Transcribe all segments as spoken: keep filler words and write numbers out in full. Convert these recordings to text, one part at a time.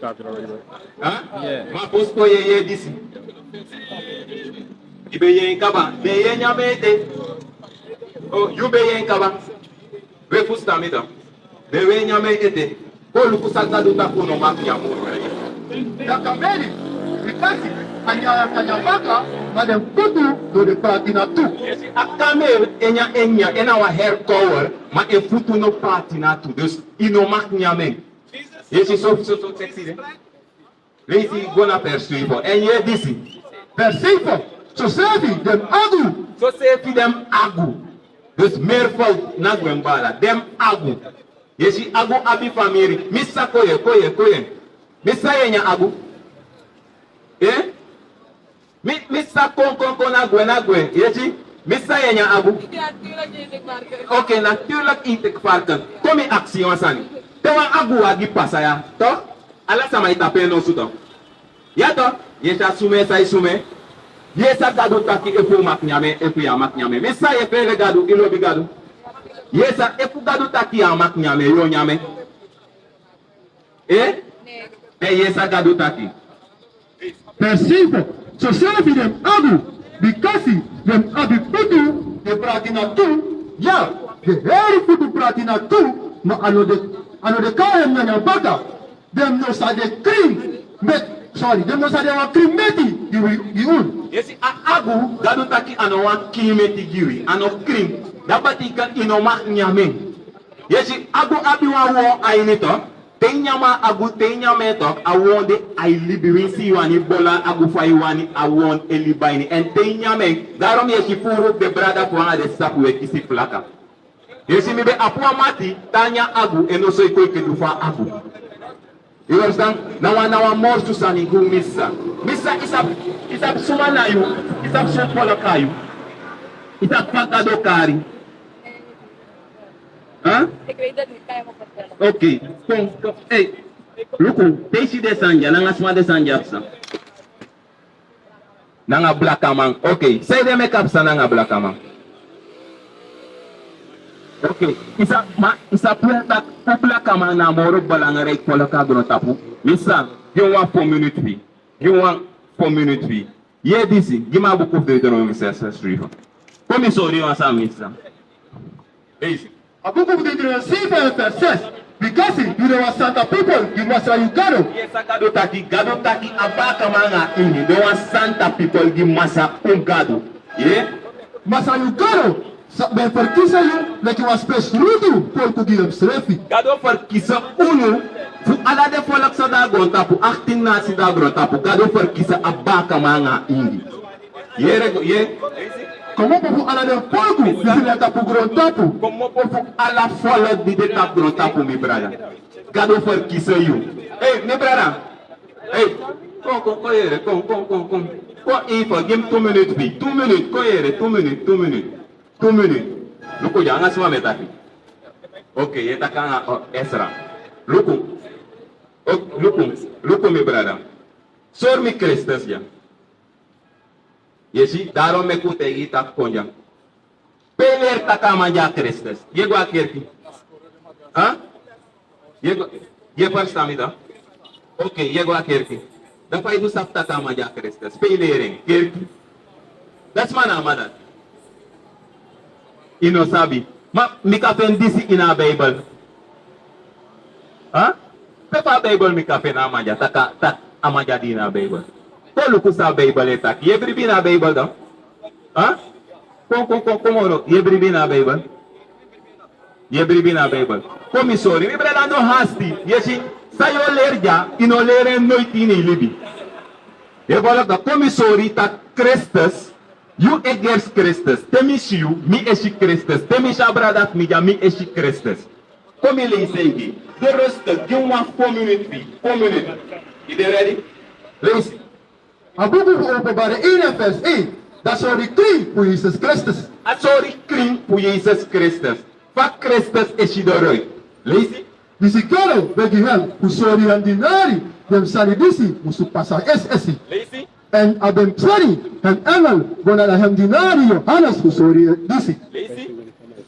Huh? Ma fosi kon yu e yere disi. Yu ben yere en kaba. Ben yere nyan en ete. Oh, yu ben yere en kaba. We fusutan mi dan. Ben we nyan en ete. Kon luku san Gadu taki un no mag nyan moro. Dati a kameli, bikasi a nyan, a nyan baka, ma den futu no de paati na tu. A kameli e nyan en nyan, en na wan heri kowru, ma en futu no paati na tu. Dus yu no mag nyan en. Yu e si so, so, so seksi de. Leisi go na vers zeven. Èn yere disi. Vers zeven. Soseefi den agu. Soseefi den agu. Dus meervoud na gwe, mi brada. Den agu. Yu e si agu abi famiri. Mi sa kon yere, kon yere, kon yere. Mi sa yu e nyan agu. Eh? Mi, mi sa kon, kon, kon na gwe, na gwe. Yu e si? Mi sa yu e nyan agu. Ok, natuurlijk eet ik varken. Kon mi aksi yu wan sani. Te wan agu wagi pasa ya, toch? Ala sama e tapu en nosu, toch? Ya toch? Yu e si a sumee san e sumee. Yu e si san Gadu taki efu un mag nyan en, efu yu á mag nyan en. Mi sa yu e fele Gadu, yu lobi Gadu. Yu e si san, efu Gadu taki yu á mag nyan en, yu o nyan en. Eh? Èn yu e si san Gadu taki. Vers zeven. Soseefi den agu, bikasi den abi futu, den paati na tu, ya, den heri futu paati na tu, ma a no de, a no de kon nyan nyan baka. Den no sa de krin, met, sorry, den no sa de wan krin meti gi wi, gi un. Yu e si a agu, Gadu taki a no wan krin meti gi wi, a no krin. Dati betekent yu no mag nyan en. Yu e si agu abi wan woon a ini, toch? Te yu nyan a agu, te yu nyan en, toch, a woon de a e libi. Winsi yu wani bolo a agu fa yu wani, a woon e libi a ini. Èn te yu nyan en, daarom yu e si furu den brada fu anga den sisa fu wi e kisi plaka. Yu e si mi ben abi wan mati, te a nyan agu, en no soi kon enke du fu a agu. Yu verstaan? Na wan, na wan morsu sani gi un, mi sa. Mi sa, yu sabi, yu sabi suma na yu, yu sabi suma koloku na yu. Yu sabi fa Gado kari. Huh? Ik weet het niet, kan je me vertellen? Ok, kon, kon. Hey, luku, te yu si den sani dya, nanga suma den sani dya psa? Nanga blakaman. Ok, sanede meki a psa nanga blakaman? Ok, yu sa, ma, yu sa puru taki blakaman na a moro belangrijk koloku na grontapu. Mi sa, gi mi wan fo minute fu yu. Gi mi wan fo minute fu yu. Yere disi, gi mi a buku fu Deuteronomium zes vers zeven. Kon mi sori yu wan sani, mi sa. Leisi. A buku fu Deuteronomium zeven vers zes. Bikasi yu de wan santa pipel gi Masra yu Gado. Yu e si san Gado taki, Gado taki a bakaman anga a ingi. Den wan santa pipel gi Masra un Gado. Ye? Masra yu Gado sa ben ferkisi yu leki wan spesrutu folku gi ensrefi. Gado ferkisi unu fu ala den folku san de na grontapu, achttien nasi san de na grontapu. Gado ferkisi a bakaman anga a ingi. Yere go, ye. Komopo fu ala den folku disi de na tapu grontapu. Komopo fu ala folku di de tapu grontapu, mi brada. Gado ferkisi yu. Hey, mi brada. Hey, kon, kon, kon yere, kon, kon, kon, kon. Kon, Ivo, gi mi tu minute fu yu. Tu minute, kon yere, tu minute, tu minute. Tu minute. Luku dya, anga suma mi e taki? Ok, yu e taki anga, oh, Esra. Luku. Ok, luku, luku mi brada. Sori mi Kristus dya. Yu e si, daarom meki un taigi yu taki kon dya. Pe yu leri taki a man de na Kristus? Yu e go a kerki? Huh? Yu e go, yu e ferstan mi dan? Ok, yu e go a kerki. Dan fa yu du sabi taki a man de na Kristus? Pe yu leri en? Kerki? Dan suma na a man dati? Yu no sabi. Ma mi kan feni disi ini a Bijbel. Huh? Pe fu a Bijbel mi kan feni a man dya, taki, taki a man dya de ini a Bijbel? Kon luku san a Bijbel e taki. Yu e bribi ini a Bijbel dan? Huh? Kon, kon, kon, kon moro. Yu e bribi ini a Bijbel? Yu e bribi ini a Bijbel? Kon mi sori. Mi brada, no hasti. Yu e si, san yu o leri dya, yu no leri en noiti ini yu libi. Yu e folg dan? Kon mi sori taki Kristus, yu e gersi Kristus. Te mi si yu, mi e si Kristus. Te mi si a brada fu mi dya, mi e si Kristus. Kon mi leisi en gi yu. De rustig, gi mi wan fo minute fu yu. Fo minute. Yu de ready? Leisi. A buku fu Openbaring één vers één. Dan a sori krin fu Yesus Kristus. A sori krin fu Yesus Kristus. Fa Kristus e si eruit. Leisi. Disi Gado ben gi en fu sori en dinari den sani disi musu pasa esi esi. Leisi. Èn a ben seni en engel go na en dinari Johannes fu sori en disi. Leisi.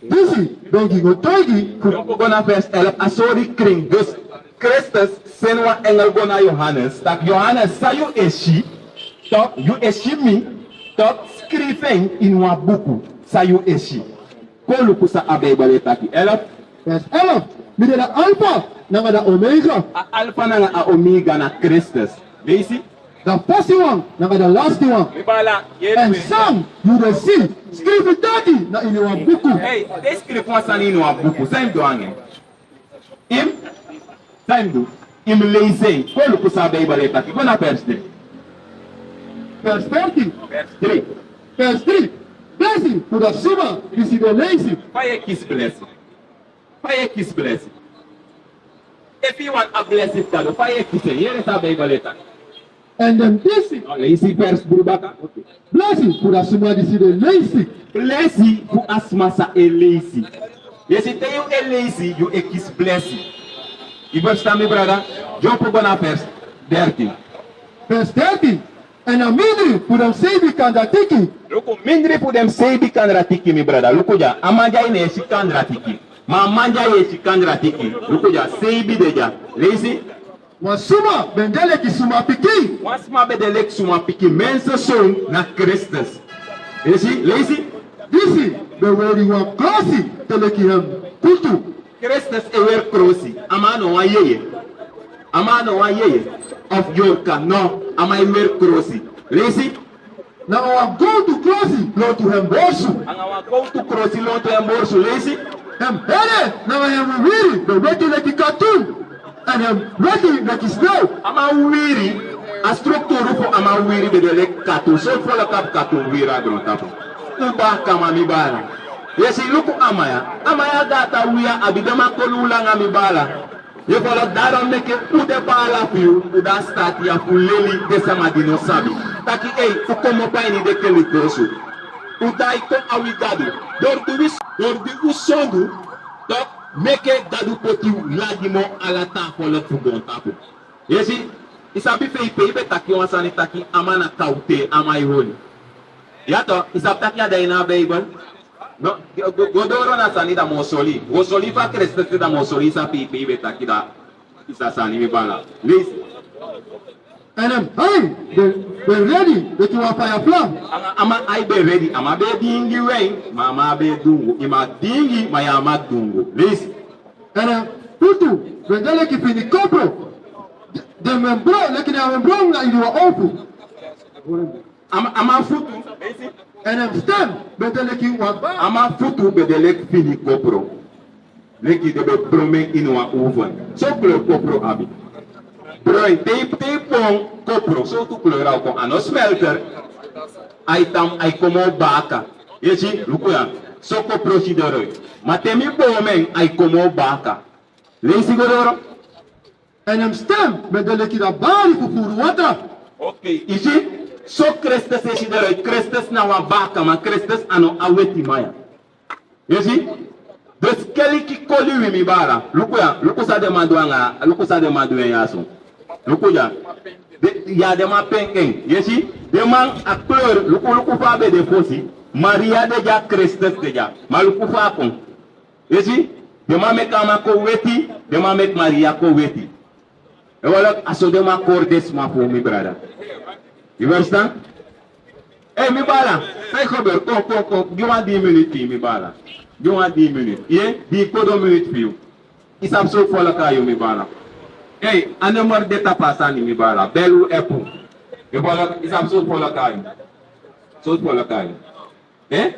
Disi ben gi kotoigi fu... Kon go na vers elf, a sori krin. Dus Kristus seni wan engel go na Yohanes, taki: Yohanes, san yu e si? Tok, yu e si mi, tok, skrifi en ini wan buku san yu e si. Kon luku san a Bijbel e taki. Elf. Vers elf. Mi de da Alfa nanga da Omega. A Alfa nanga a Omega na Kristus. Leisi. Da fasiwan nanga da lastiwan. Mi baala, yere. Èn san yu de si, skrifi dati na ini wan buku. Hey, den skrifi wan sani ini wan buku. San yu mus du nanga en? Yu mus, san yu mus du, yu mus leisi en. Kon luku san a Bijbel e taki. Go na vers dri. Vers dertien. Vers dri. Vers dri. Blesi fu da suma disi e leisi. Fa yu e kisi blesi? Fa yu e kisi blesi? Efu yu wani a blesi fu Gado, fa yu e kisi en? Yere san a Bijbel e taki. Èn den disi. No, leisi vers dri baka. Oké. Blesi fu da suma disi e leisi. Blesi fu a suma san e leisi. Yu e si, te yu e leisi, yu e kisi blesi. Yu ferstan, mi brada? Dyompo go na vers dertien. Vers dertien. Èn a mindri fu den seibi kandratiki. Luku, mindri fu den seibi kandratiki, mi brada. Luku dya, a man dya yu no e si kandratiki. Ma a man dya yu e si kandratiki. Luku dya, seibi de dya. Leisi. Wan suma ben de leki suma pikin. Wan suma ben de leki suma pikin. Mensenzoon na Kristus. Yu e si, leisi. Disi ben weri wan krosi te leki en kutu. Kristus e weri krosi. A man no wan yeye. A man no wan yeye of yorka, no. A man e weri krosi. Leisi. Nanga wan gowtu krosi lontu en borsu. Nanga wan gowtu krosi lontu en borsu. Leisi. En bere nanga en wiwiri ben weti leki katun. Èn en weti leki snew. A man wiwiri, a strukturu fu a man wiwiri ben de leki katun. Sortu folku abi katun wiwiri na grontapu? Un baakaman, mi baala. Yu e si, luku a man ya. A man ya, gado abi, a abi den man kolu langa, mi baala. Yu e follow, daarom meke un de, baala fu yu, un de a staati ya fu leli den sama di no sabi. Taki, ei, un komopo a ini den kelikosu. Un daai kon a wi Gadu. Dori di wi, dori di un sondu, tok, meke Gadu poti un lagi moo ala taa folku fu grontapu. Yu e si, yu sabi, pe yu ben taki wan sani taki a man na kawtee, a man e holi. Ya tok, yu sabi taki a de na a Bijbel? No, go, go, go doro na sani, da mi o sori. Mi o sori fa Kristus de, da mi o sori yu sabi pe yu ben taki da. Yu sa sani, mi baala. Leisi. Èn en ai ben, ben redi leki wan faya flam. A man, a man ai ben redi, a man ben e diingi wen, ma a man á ben e dungu. Yu man diingi, ma yu á man dungu. Leisi. Èn en futu ben de leki fini kopro. Den, den membro, leki den membro na ini wan ofu. A man, a man futu. Èn en sten ben de leki wan ba. A man futu ben de leki fini kopro. Leki den ben bron en ini wan oven. Sortu kleur kopro abi? Bruin. Te yu, te yu bron kopro, sortu kleur a o kon? A no smelter. Ai tan, ai kon moo baaka. Yu e si, luku ya. So kopro si doro. Ma te mi bron en, ai kon moo baaka. Leisi go doro. Èn en sten ben de leki da bari fu furu watra. Oké, yu si, so Kristus e si doro. Kristus na wan baakaman, Kristus a no a wetiman ya. Yu e si? Dus keliki koli wi, mi baala. Luku ya, luku san den man du anga, luku san den man du en ya so. Luku dya. Den, ya den man penti en. Yu e si? Den man a kleur, luku, luku fa a ben de fosi. Maria de dya, Kristus de dya. Ma luku fa a kon. Yu e si? Den man meki a man kon weti, den man meki Maria kon weti. Efu a so den man kori den sma fu mi, brada. Yu ferstan? Ei, mi baala, san e gebeur? Kon, kon, kon, gi wan dii miniti fi yu, mi baala. Gi wan dii miniti. Yu e, dii kodo miniti fi yu. Yu sabi sortu folku a yu, mi baala. Ei, a nummer de tapu a sani, mi baala. Bel, un app. Yu folku, yu sabi sortu folku a yu. Sortu folku a yu. Eh?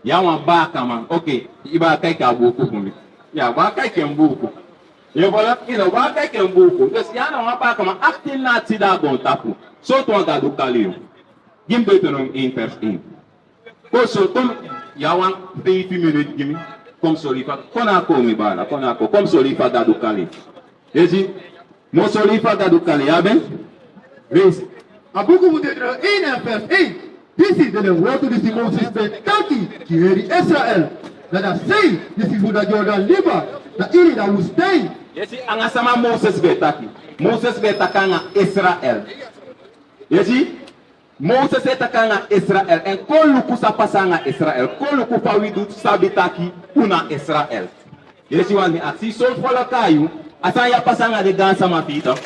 Yu a wan baakaman. Oké, yu baka kaiki a buuku fu mi. Ya, baka kaiki en buuku. Yu folku, yu no baka kaiki en buuku. Dus yu a no wan baakaman, achttien nâtie de a grontapu. Sortu wan Gadu kari yu? Gi mi Deuteronomium één vers één. Kon so, kon, yu a wan feifi miniti gi mi. Kon mi sori yu fa, kon na a kon, mi baala, kon na a kon. Kon mi sori yu fa Gadu kari yu. Yu e si, mi o sori yu fa Gadu kari yu. Yu abi en? Leisi. A buku fu Deuteronomium één vers één. Disi de den wortu disi Moses ben taki gi heri Israel, na da sei disi fu da Jordan liba, na ini da woestijn. Yu e si, anga sama Moses ben taki? Moses ben taki anga Israel. Yu e si? Moses e taki anga Israel, èn kon luku san pasa anga Israel. Kon luku fa wi du sabi taki un na Israel. Yu e si, wan mi aksi, sortu folku a yu? A sani ya pasa nanga den gaansama fi yu, toch.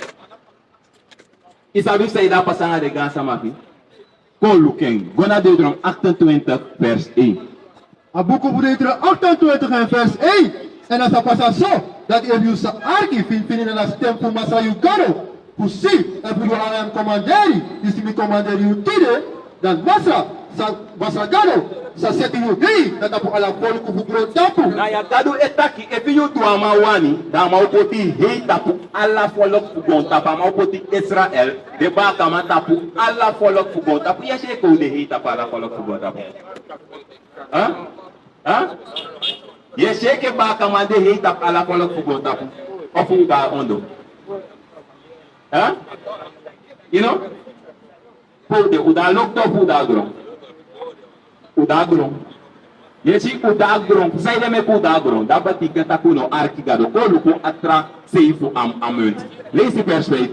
Yu sabi fu san ede a pasa nanga den gaansama fi yu? Kon luku en. Go na Deuteronomium achtentwintig vers één. A buku fu Deuteronomium achtentwintig en vers één. Èn a sa pasa so, dati efu yu sa arki finfini na a stem fu Masra yu Gado, fu si, èn fu du ala en komanderi, disi mi komanderi yu tide, dan Masra, sa, Masra Gado, sa seti yu hei na tapu ala foluku fu grontapu. Na ya Gadu e taki, efu yu du a man wani, dan a man o poti hei tapu ala foluku fu grontapu, a man o poti Israel, den baakaman, tapu ala foluku fu grontapu. Yu e si enke un de hei tapu ala foluku fu grontapu? Hein? Hein? Yu e si enke baakaman de hei tapu ala foluku fu grontapu? Ofu un de a ondoo? Hein? Yu no? Pe un de, un de a loktu ofu un de a gron? Un de a gron. Yu e si, un de a gron. Fu san ede meki un de a gron? Dati betekent taki un no arki Gado. Kon luku a tra sei fu a, a munt. Leisi vers vijf.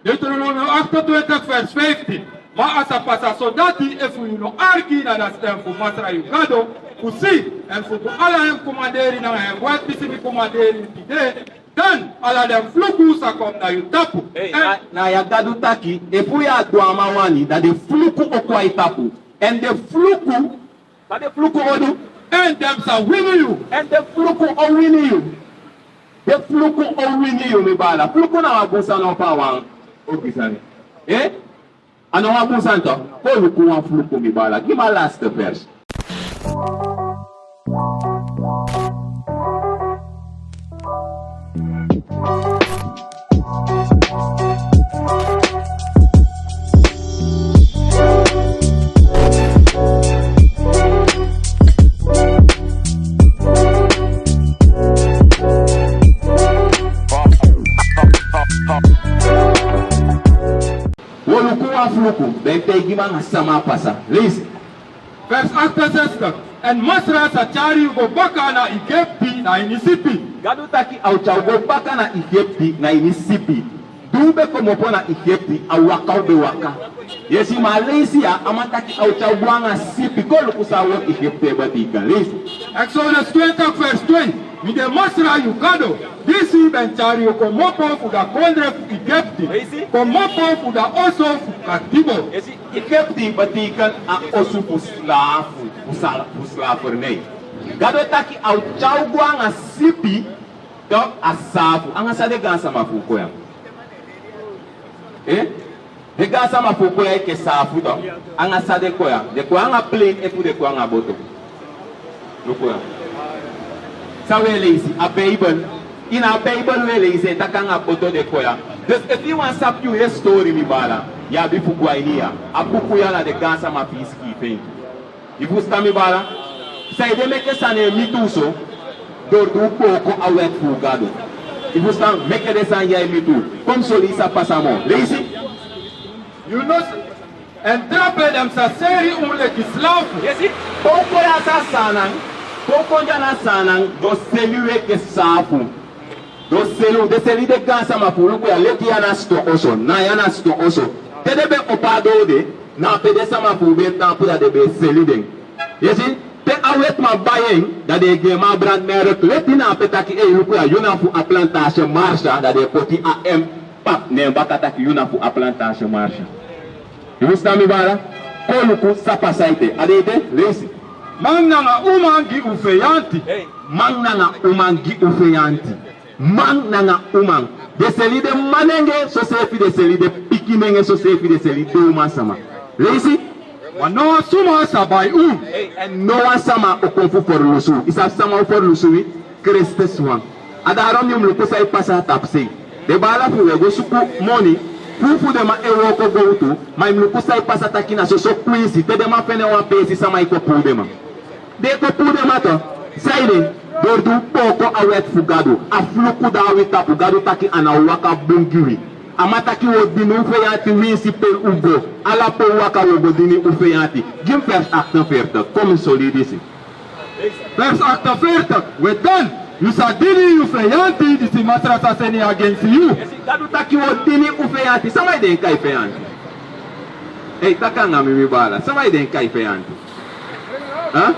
Deuteronomium achtentwintig vers vijftien. Ma a sa pasa so dati efu yu no arki na a stem fu Masra yu Gado, fu si, èn fu du ala en komanderi nanga en wet disi mi komanderi yu tide, dan ala den fluku sa kon na yu tapu. Hey, èn na, na ya Gadu taki, efu yu á du a man wani, dan den fluku o kon na yu tapu. Èn den fluku, san den fluku o du? Èn den sa wini yu. Èn den fluku o wini yu. Den fluku o wini yu, mi baala. Fluku na wan bun sani, no, fa wan ogii sani. Eh? A no wan bun sani, toch. Kon luku wan fluku, mi baala. Gi mi a laatste vers. Wi o luku wan fluku, dan yu taigi mi nanga sama a pasa. Leisi. Vers achtenzestig. Èn Masra sa tyari yu go baka na Egipti na ini sipi. Gadu taki a o tyari un go baka na Egipti na ini sipi. Di un ben komopo na Egipti, a waka un ben waka. Yu e si, ma a leisi ya, a man taki a o tyari un go nanga sipi. Kon luku san a wowtu Egipti e betekent. Leisi. Exodus twintig vers twee. Mi de Masra yu Gado, disi ben tyari yu komopo fu a kondre fu Egipti, komopo fu a oso fu katibo. Yu e si, Egipti betekent a osu fu slafu, fu sla-, fu slavernij. Gado taki a o tyari un go nanga sipi, toch, a saafu. Nanga san den gaansama fu un kon ya? Eh? Den gaansama fu un kon ya enke saafu, toch. Nanga san den kon ya? Den kon ya nanga plane efu den kon ya nanga boto? Luku ya. San wi e leisi, a Bijbel. Ini a Bijbel wi e leisi en taki nanga boto den kon ya. Dus efu yu wani sabi yu histori, mi baala, yu abi fu go a ini ya. A buku ya na den gaansama fi yu sikiifi en. Yu fusutan, mi baala? San ede meke sani e miti un so? Dori di un booko a wet fu Gado. Yu fusutan, meke den sani ya e miti un. Kon mi sori yu san pasa moo. Leisi. Yu no s-, èn drape den sa seri un leki slafu. Yu e si, pe un kon ya na Saanan, pe un kon dya na Saanan, den o seli un enke saafu. Den o seli un, den seli den gaansama fu un. Luku ya, leti ya na siton oso, na ya na siton oso. Te den ben opo a doo de, na pe den sama fu un ben taampu, dan den ben e seli den. Yu e si, te a wetiman bai en, dan den e gi en man a brandmerk. Leti na ape taki, ei, luku ya, yu na fu a plantage Marsha, dan den e poti a M, pap, na en baka taki yu na fu a plantage Marsha. Yu fusutan, mi baala? Kon luku san pasa ete. A de ete, leisi. Man nanga uman gi un feyanti. Man nanga uman gi un feyanti. Man nanga uman. Den seli den manenge soseefi, den seli den pikinenge soseefi, den seli den umansama. Leisi. Ma no wan suma sa bai un. Ei, èn no wan sama o kon fu ferlusu wi. Yu sabi sama o ferlusu wi? Kristus wan. A daarom yu mus luku san e pasa na tapusei. Den baala fu wi e go suku moni, fuu fu den man e wooko gowtu, ma yu mus luku san e pasa taki na soso kwinsi, te den man fende wan peesi, sama e kon puu den man. Den e kon puu den man, toch. San ede? Dori di un booko a wet fu Gado, a fluku de na wi tapu. Gado taki a no o waka bun gi wi. A man taki wi o dini un feyanti winsi pe un go. Ala pe un waka wi o go dini un feyanti. Gi mi vers achtenveertig, kon mi sori yu disi. Vers achtenveertig. We dan, yu sa dini yu feyanti disi Masra sa seni agensi yu. Yu e si, Gadu taki wi o dini un feyanti. Sama ede e kai feyanti? Ei, taki nanga mi, mi baala. Sama ede e kai feyanti? Huh?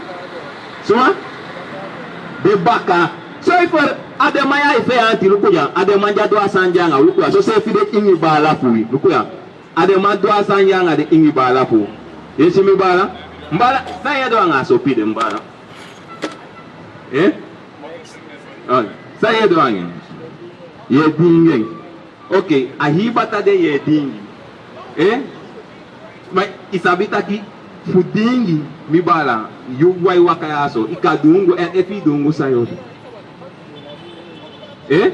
Suma? Den baka. So efu A den man ya e feyanti, luku ya. A den man di a du a sani ya anga wi, luku ya. Soseefi den ingi baala fu wi, luku ya. A den man du a sani ya anga den ingi baala fu wi. Yu e si mi baala? Mi baala, san yu e du anga a sopi de, mi baala? Eh? Oh, san yu e du anga en? Yu e dingi en. Ok, a hii bata de yu e dingi. Eh? Ma i sabi taki fu dingi, mi baala, yu wai waka ya so, i kan dungu, èn efu i dungu san yu o du? Eh?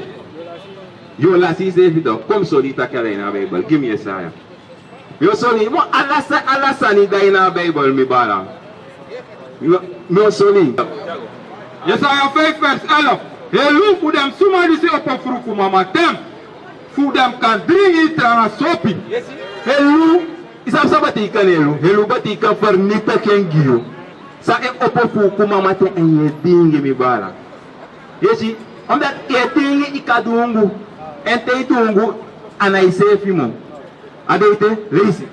Yu o lasi iseefi toch. Kon mi sori yu taki a de ini a Bijbel. Gi mi Yesaya. Mi o sori yu, mo ala sa-, ala sani de ini a Bijbel, mi baala. Mi o, mi o sori yu. Yesaya feifi vers elf. Helu fu den suma disi opo fruku mamaten, fu den kan dringi tranga sopi. Helu, i sabi san betekent helu? Helu betekent vernietiging gi yu. San e opo fruku mamaten èn yu e dingi, mi baala. Yu e si, omdat yu e dingi i kan dungu. Èn te i dungu, a na iseefi moo. A de ete, leisi.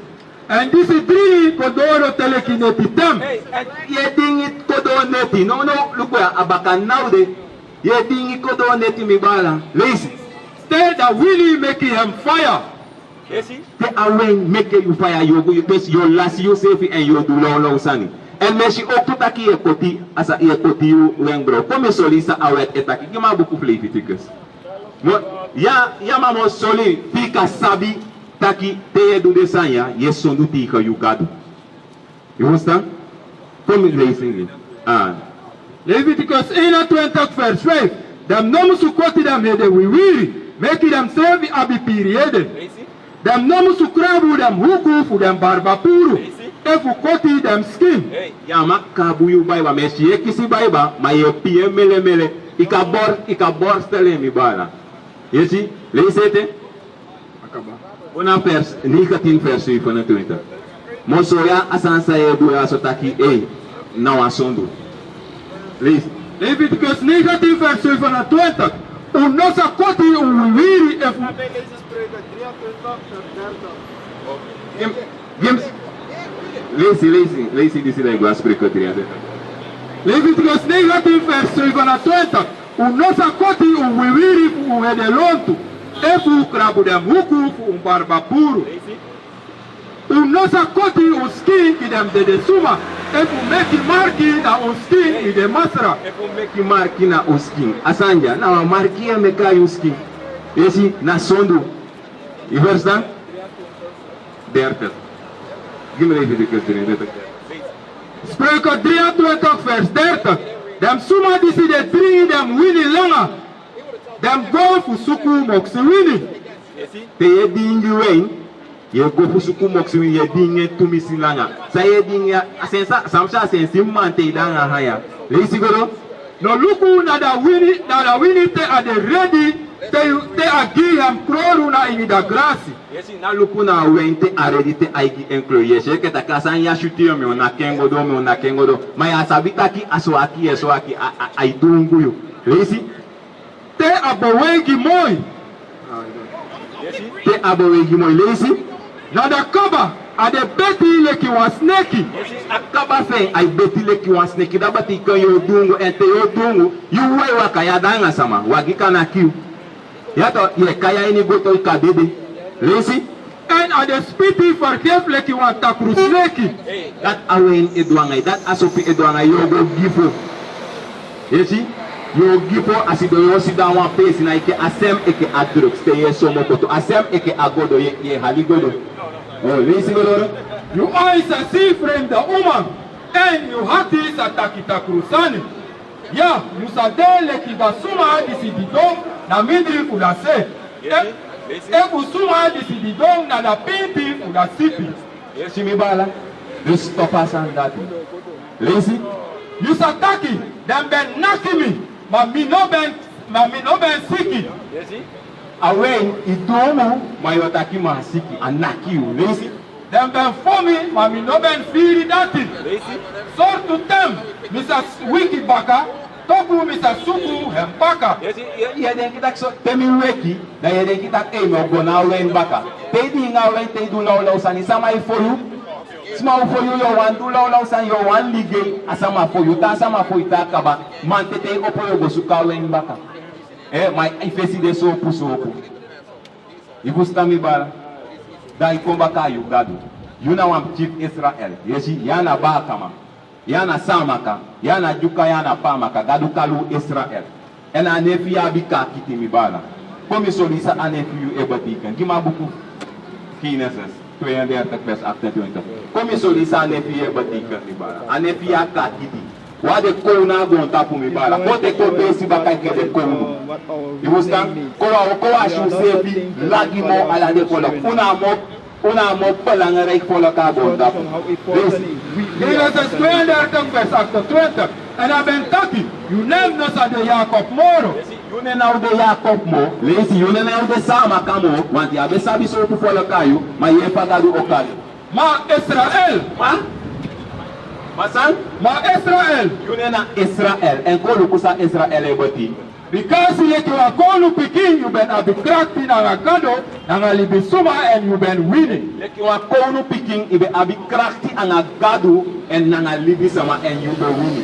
Èn disi dringi kon doro te leki neti ten. Yu e dingi kon doro neti. No, no, luku ya, a baka now de. Yu e dingi kon doro neti, mi baala. Leisi. Te da wini meki en faya. Te a wen meki yu faya, yu o go, yu, dus yu o lasi yuseefi èn yu o du lawlaw sani. Èn mi e si ook tu taki yu e koti, a sa yu e koti yu wenkbrauw. Kon mi sori san a wet e taki. Gi mi a buku fu Leviticus. Mo, ya, ya, ma mi o sori, fi i kan sabi taki te yu e du den sani ya, yu e sondu tegen yu Gado. Yu e ferstan? Kon mi leisi en gi. Ah. Leviticus eenentwintig vers vijf. Den no musu koti den ede wiwiri, meki den seefi abi piri ede. Den no musu krabu den huku fu den barba puru, efu koti den skin. Ya, ma kabu yu baiba, mi e si yu e kisi baiba, ma yu e pii en melemele. I kan bor-, i kan borstel en, mi baala. Yu e si, leisi ete. Go na vers negentien, vers zevenentwintig. Mi o sori yu a sani san yu e du ya so taki, ei, na wan sondu. Leisi. Leviticus negentien vers zevenentwintig. Un no sa koti un wiwiri efu. Gi mi, gi mi, leisi, leisi, leisi disi, dan yu go na Spreuken drieëntwintig. Leviticus negentien vers zevenentwintig. Un no sa koti un wiwiri fu un ede lontu, efu krabu den huku fu un barba puru. Un no sa koti un skin gi den dede suma, efu meki marki na un skin gi den masra. Efu meki marki na un skin. A sani ya, na wan marki yu e meki na yu skin. Yu e si, na sondu. Yu e ferstan? Dertig. Gi mi Leviticus drieëntwintig. Spreuken drieëntwintig vers dertig. Den suma disi de dringi den wini langa, den go fu suku moksi wini. Te yu e dingi win, yu e go fu suku moksi win, yu e dingi en tumisi langa. San yu e dingi ya, a sensi, san mi si, a sensi mamanten anga a haya. Leisi go doro. No luku na da wini, na da wini te a de redi, te yu, te a gi en kronu na ini da grasi. Yu e si, no luku na a win te a redi te a e gi en kronu. Yu e si, enke taki a sani ya switi yu, mi o naki en go doro, mi o naki en go doro. Ma yu á sabi taki a swaki, yu e swaki, a, a, ai dungu yu. Leisi. Te a beweigi moi. Te a beweigi moi, leisi. Na da kaba, a de beti leki wan sneki. A kaba fu en, ai beti leki wan sneki. Dati betekent yu o dungu, èn te yu o dungu, yu wai waka ya, da anga sama wagi kan naki yu. Ya toch, yu e kai a ini gotoi kan dede. Leisi. Èn a de spiti fergefu leki wan takru sneki. Dati a win e du anga yu, dati a sopi e du anga yu, yu o go gifo. Yu e si, yu o gifo, a sidon, yu o sidon a wan peesi na enke a sem enke a drugs, te yu e somoko tu, a sem enke a godo, yu e, yu e hali godo. Oh, leisi go doro. Yu ain sa si fremde uman, èn yu ati sa taki takru sani. Ya, yu sa de leki da suma disi didon na mindri fu da se. E, efu suma disi didon na da pinti fu da sipi. Yu e si mi baala, dus stop a sani dati. Leisi. Yu sa taki, den ben naki mi, ma mi no ben, ma mi no ben siki. A win e du unu, ma yu o taki mi siki, a naki yu. Leisi. Den ben fon mi, ma mi no ben firi dati. Sortu ten mi sa weki baka, toku mi sa suku en baka. Yu e, yu e denki taki so, te mi weki, dan yu e denki taki, ei, mi o go na a win baka. Te i dingi a win, te i du lawlaw sani, sama e fon yu. Sma o fon yu, yu o wani du lawlaw sani, yu o wani ligei, a sama fon yu, te a sama fon yu, te a kaba. Mamanten te i opo, yu o go suku a win baka. Eh, ma i fesi de sopu sopu. I fusutan mi, baala? Dan i kon baka na yu Gadu. Yu na wan pikin fu Israel. Yu e si, yu a na baakaman. Yu a na Saamaka, yu a na Dyuka, yu a na Paamaka, Gadu kari yu Israel. Èn a nen fu yu abi kaakiti, mi baala. Kon mi sori yu san a nen fu yu e betekent. Gi mi a buku Genesis tweeëndertig vers achtentwintig. Kon mi sori yu san a nen fu yu e betekent, mi baala. A nen fu yu a kaakiti. Wan de kownu na a goontapu, mi baala. Kon teki wan peesi baka enke den kownu. Yu fusutan? Kon wan, kon wan si useefi lagi moo ala den folku. Un na a moo Un na a moo belangrijk folku a goontapu. Leisi. Genesis tweeëndertig vers achtentwintig. Èn a ben taki: Yu nen no sa de Yakob moro. Yu nen no o de Yakob moo. Leisi, yu nen no o de Saamaka moo. Want yu á ben sabi sortu folku a yu, ma yu e fa Gadu o kari yu. Ma Israel. Ma? Ma san? Ma Israel. Yu nen na Israel. Èn kon luku san Israel e betekent. Bikasi leki wan kownu pikin yu ben abi krakti nanga Gado nanga libisuma, èn yu ben wini. Leki wan kownu pikin yu ben abi krakti anga Gado èn nanga libisuma, èn yu ben wini.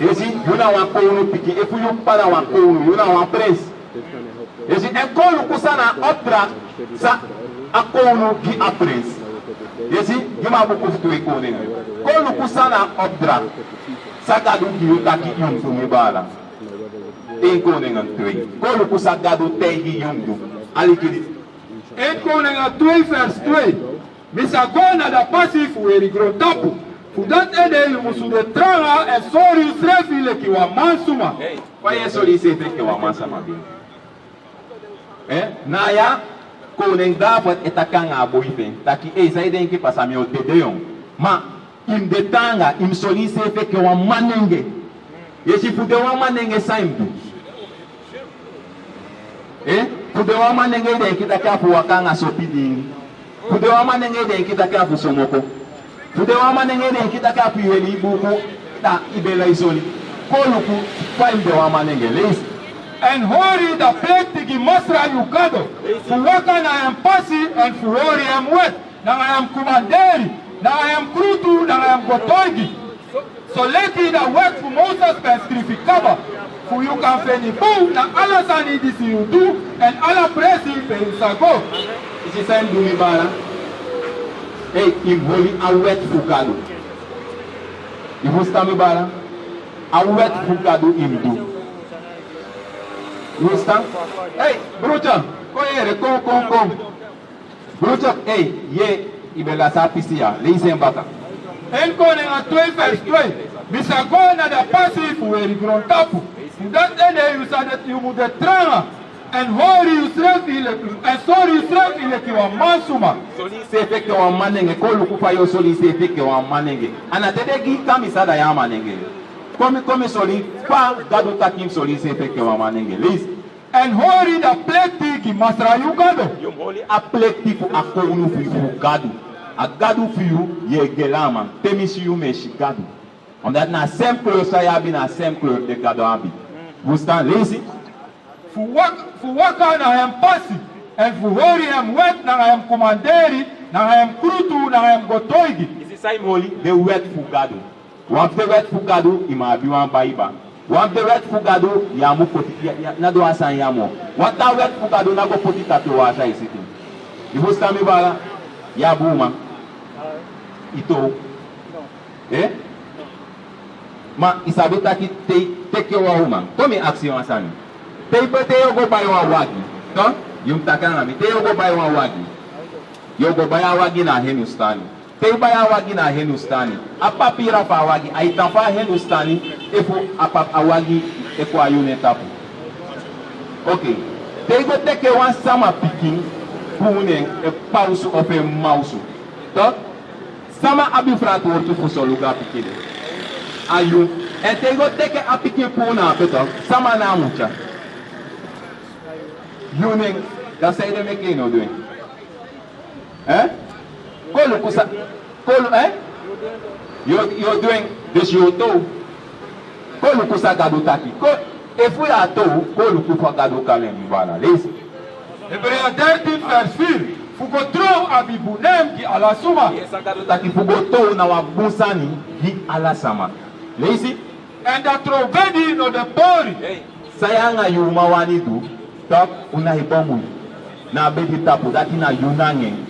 Yu e si, yu na wan kownu pikin, efu yu p'pa na wan kownu, yu na wan prins. Yu e si, èn kon luku san na a opdracht san a kownu gi a prins. Yu e si, gi mi a buku fu twee Koningen. Kon luku san na a opdracht san Gadu gi yu taki yu mus du, mi baala. Een Koningen twee. Kon luku san Gadu taigi yu mus du. Aliki disi. Een Koningen twee vers twee. Mi sa go na a pasi fu weri grontapu. Fu dati ede yu musu de tranga èn sori yusrefi leki wan mansuma. Fa yu e sori yusrefi enke wan mansama? Eh? Na ya Koning David e taki anga a boi fu en taki: Ei, san yu denki pasa? Mi o dede, yon. Ma yu mus de tranga, yu mus sori yusrefi enke wan manenge. Yu e si, fu de wan manenge san yu mus du? Eh? Fu de wan manenge, yu denki taki a fu waka anga sopi diingi? Fu de wan manenge, yu denki taki a fu somoko? Fu de wan manenge, yu denki taki a fu weri buku, da yu ben lai sori? Kon luku fa yu mus de wan manenge. Leisi. Èn hori a plekti gi Masra yu Gado, fu waka na en pasi èn fu hori en wet, nanga en komanderi, nanga en krutu, nanga en gotoigi. Soleki a wet fu Moses ben skrifi kaba, fu yu kan feni bun na ala sani disi yu du, èn ala presi pe yu sa go. Yu si san yu mus du, mi baala? Ei, yu mus hori a wet fu Gado. Yu fusutan, mi baala? A wet fu Gado yu mus du. Yu fusutan? Ei, broeder, kon yere, kon, kon, kon. Broeder, ei, ye, yu ben lasi a pisi ya. Leisi en baka. Een Koningen twee vers twee. Mi sa go na a pasi fu weri grontapu. Fu dati ede yu sa de, yu mus de tranga. Èn hori yusrefi leki, èn sori yusrefi leki wan mansuma. Sori yusrefi enke wan manenge. Kon luku fa yu o sori yusrefi enke wan manenge. A no te den gi yu kamisa, da yu a manenge. Kon mi, kon mi sori fa Gadu taki yu mus sori yusrefi enke wan manenge. Leisi. Èn hori a plekti gi Masra yu Gado. Yu mus hori a plekti fu a kownu fu yu, fu Gado. A Gado fu yu, yu e geli a man. Te mi si yu, mi e si Gado. Omdat na a sem kleur san yu abi, na a sem kleur de Gado abi. Fusutan? Leisi. Fu wak-, fu waka na en pasi, èn fu hori en wet, nanga en komanderi, nanga en krutu, nanga en gotoigi. Yu si san yu mus hori? Den wet fu Gado. Wan fu den wet fu Gadu, yu mus abi wan baiba. Wan fu den wet fu Gadu, yu á mu poti, yu, yu, ná du wan sani ya moo. Wan taa wet fu Gadu, ná go poti tapi wan asa e sete. Yu fusutan mi baala? Yu abi uman. Yu tow. Eh? Ma yu sabi taki te, teke wan uman. Kon mi aksi yu wan sani. Te yu, te yu o go bai wan wagi. Toch? Yu mus taki anga mi. Te yu o go bai wan wagi. Yu o go bai a wagi na Hindustani. Te yu bai a wagi na Hindustani, a papira fu a wagi, ai tan fu a Hindustani, efu a pap-, a wagi e kon a yu nen tapu. Oké. Te yu go teke wan sama pikin, puru nen, en p'pa osu ofu en m'ma osu. Toch? Sama abi frantwortu fu solugu a pikin de? A yu. Èn te yu go teke a pikin puru na ape toch, sama na a mucha? Yu nen, dan sanede meke yu no du en? Eh? Kon luku san, kon lu-, eh? Yu o, yu o du en, dus yu o tow. Kon luku san Gadu taki. Kon, efu yu á tow, kon luku fa Gadu kali en, mi baala. Leisi. Hebreeën dertien vers vier. Fu go trow abi bun nen gi ala suma. Yes, san Gadu taki, fu go tow na wan bun sani gi ala sama. Leisi. Èn dan trowbedi no de pori. Hey. San yu anga yu uman wani du, tok, un na e bomu na a bedi tapu, dati na yu nanga en.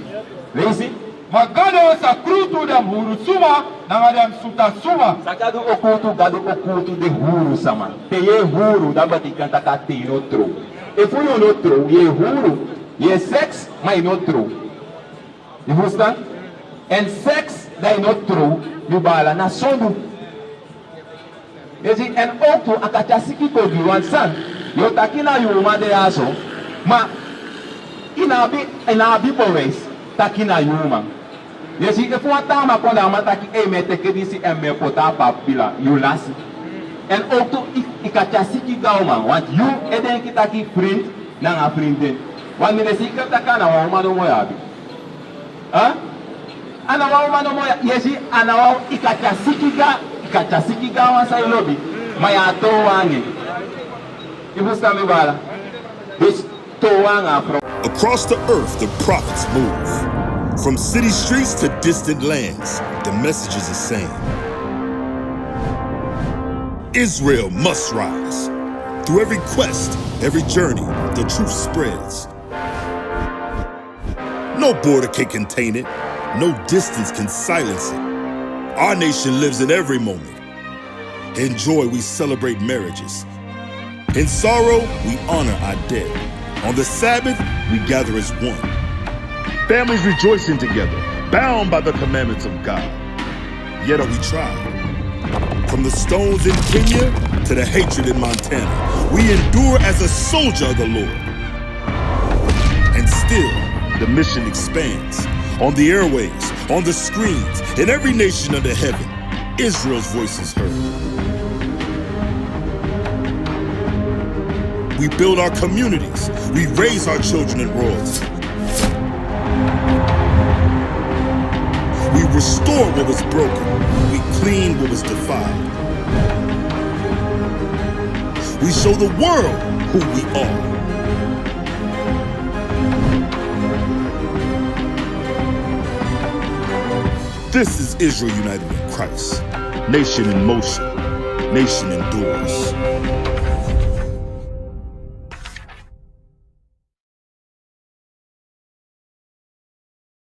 Leisi. Ma Gado sa krutu den huru suma nanga den suta suma. San Gado o krutu, Gado o krutu den huru sama. Te yu e huru, dati betekent taki a ten no trow. Efu yu no trow, yu e huru, yu e seks, ma yu no trow. Yu frustan? Èn seks, dan yu no trow, mi baala, na sondu. Yu si, èn owktu a kati a siki go gi wan san, yu o taki na yu uman de ya so, ma yu no abi, yu no abi bewijs taki na yu uman. Yu si, efu wan taa man kon, da a man taki, ei, mi e teke disi èn mi e poti a papila, yu lasi. Èn owktu yu, yu kati a siki gi a uman, want yu e denki taki frint nanga frindin. Want mi de seiker taki a na wan uman nomo yu abi. Huh? A na wan uman nomo yu, yu e si, a na wan, yu kati a siki gi a, yu kati a siki gi a wan san yu lobi, ma yu á tow anga en. Yu frustan mi baala? Dus tow anga a frow. Across the earth, the prophets move. From city streets to distant lands, the message is the same. Israel must rise. Through every quest, every journey, the truth spreads. No border can contain it. No distance can silence it. Our nation lives in every moment. In joy, we celebrate marriages. In sorrow, we honor our dead. On the Sabbath, we gather as one. Families rejoicing together, bound by the commandments of God. Yet are we tried. From the stones in Kenya to the hatred in Montana, we endure as a soldier of the Lord. And still, the mission expands. On the airwaves, on the screens, in every nation under heaven, Israel's voice is heard. We build our communities. We raise our children in royalty. We restore what was broken. We clean what was defiled. We show the world who we are. This is Israel united in Christ. Nation in motion. Nation endures.